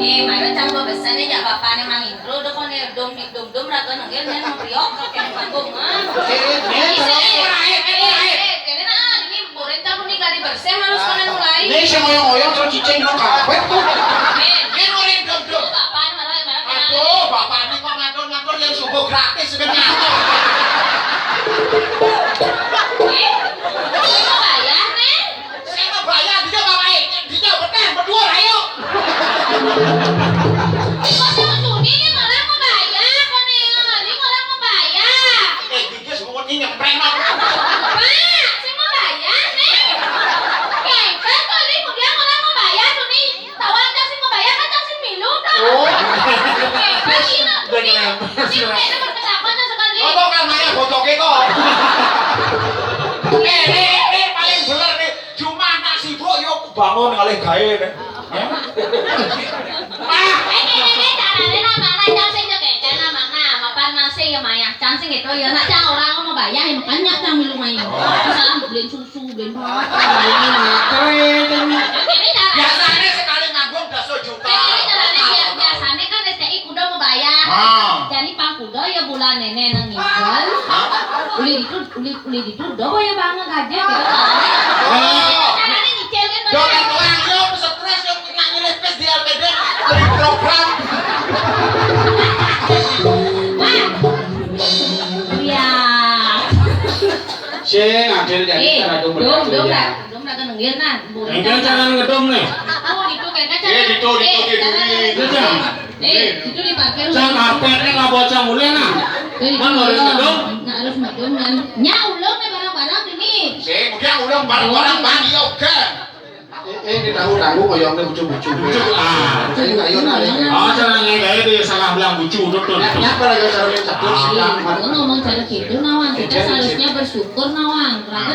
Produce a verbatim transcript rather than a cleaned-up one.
Eh, mara cang babesane jak bapane Mang Indro, udah kone dom di dom dom raga nengil nyen mau priok ke kene panggung, ah. Eh, eh, eh, eh, eh, eh, kene nah, ini buren cang ini gak dibersih, harus kalian mulai. Ini sing ngoyong-ngoyong terus cicing dulu kabeh tuh. Eh, ini orang dom dom. Bapak, marah, marah, marah. Aduh, bapak ini kok ngatur-ngatur yang subuh gratis kan ngatur. Eh, ini mau bayar, nih. Sing bayar dia bapak, dia betah berdua ayo. Kok sing tuni ini malah mau bayar, kok nih, ini malah mau bayar. Eh, dia semua ini nyempreng, Mak. Pak, sing mau bayar, nih. Kengkel kok ini, kemudian malah mau bayar, tuh nih. Tahu aja sing mau bayar, kan cang sing milu, tuh. Oh. Kengkel ini, tuh nih. Sing kayaknya berketakutan sekali. Lo tau kan, Maya bocoknya kok. Eh, eh, eh, paling bener nih. Cuma anak sibuk yo bangun ngalih gawe nih. Ya? Ah, eh, eh, eh, eh, carane nak mana cang sing cekek, cang nak mana, mapan masih ya mayah cang sing itu ya nak cang orang mau bayar ya makanya cang milu main. Misalnya beliin susu, beliin apa, beliin apa. Ini carane. Biasanya sekali nanggung udah sejuta. Ini carane biar biasanya kan S T I kuda mau bayar. Ah. Jadi pang kuda ya bulan nenek nang ngibel. Hah? Uli itu Uli, uli ditu, udah boya banget aja gitu kan. Oh. Caranya nyicil kan. Dong, yang orang yo stres yang nak nyelipis di L P D beli program. Wah. Iya. Sing adil jadi. Eh, cara dong, dong, dong, ya. Dong, dong, nenggil nah. Enggak, jangan ngedom nih. Oh, itu kayak kacang. Eh, itu, itu, eh, itu, jangan. Itu, Cang. Eh, itu dipakai. Cang, karpetnya nggak bocah mulai nah. Eh, kan itu nggak boleh ulung. Ngedom. Nggak harus ngedom kan. Nya ulung nih barang-barang ini. Sing, udah ulung barang-barang bang, iya, oke. Eh, eh, ini tahu-tahu kok yang ini lucu-lucu. Lucu. Ah. Saya nggak, iya, nah, iya. Oh, cara ngilain dia salah bilang lucu, betul. Ya, ya, apa lagi cara yang satu sih? Ah. Iya, ngomong cara gitu, Nawang. Kita seharusnya bersyukur, Nawang.